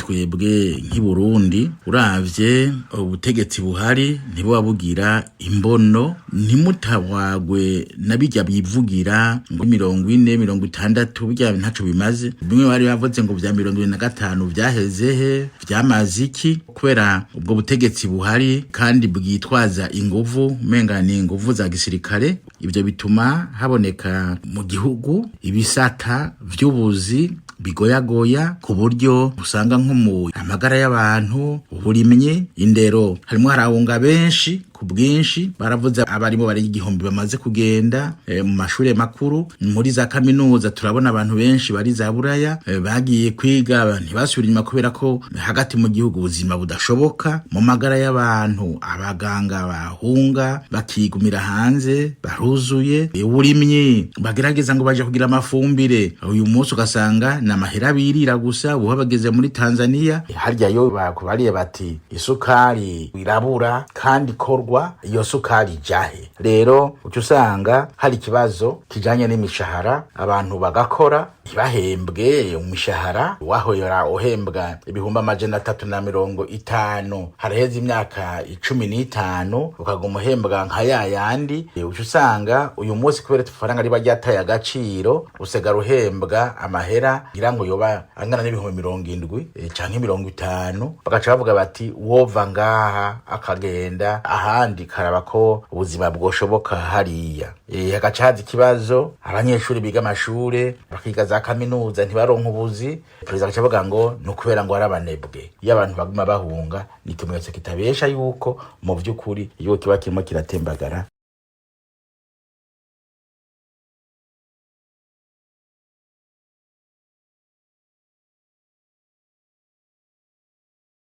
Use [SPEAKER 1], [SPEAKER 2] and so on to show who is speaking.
[SPEAKER 1] Twebwe nk'i Burundi, uravye ubutegetsi buhari, ntibuba bugira imbono. Ntimutabwagwe na bijya bivugira ngo 40, 60, bijya ntaco bimaze. Bimwe bari bavuze ngo vya 75 vyaheze he? Vyamaze iki? Kubera ubwo butegetsi buhari kandi bwitwaza inguvu, umenga ni inguvu za gisirikare. Ivyo bituma haboneka mu gihugu ibisata vy'ubuzi bigoyagoya, ku buryo usanga nko mu amagara y'abantu, uburimyi, indero, harimo harahunga benshi ku bwinshi. Baravuze abarimo bari 1000 bamaze kugenda mu mashure makuru, muri za kaminuza. Turabona abantu benshi bari za Buraya, bagiye kwiga ntibasubira inyuma kubera ko hagati mu gihugu ubuzima budashoboka. Mu magara y'abantu, abaganga bahunga bakigumira hanze baruzuye. Uburimyi, bagerageza ngo baje kugira amafumbire, uyu munsi ugasanga ni amahera birira gusa. Ubu bageze muri Tanzania harya yo bakubariye bati isukari irabura kandi ikorwa, iyo sukari ijahe? Rero uca usanga hari ikibazo kijanye n'imishahara, abantu bagakora ntibahembwe umushahara wahora uhembwa 350,000. Haraheze imyaka 15 ukaguma uhembwa nka ya yandi. Uca usanga uyu munsi, kubera ifaranga riba ryataye agaciro, usigara uhembwa amahera ngira ngo yoba angana n'70,000 canke 50. Bagaca bavuga bati wova ngaha akagenda ahandi karaba ko ubuzima bwoshoboka hariya. Hagaca haza ikibazo, abanyeshuri biga amashure, bakiga za kaminuza, ntibaronke ubuzi. Perezida agaca avuga ngo ni ukubera ngo ari abanebwe. Iyo abantu baguma bahunga, ni ikimenyetso kitabesha yuko mu vy'ukuri igihugu kiba kirimo kiratembagara.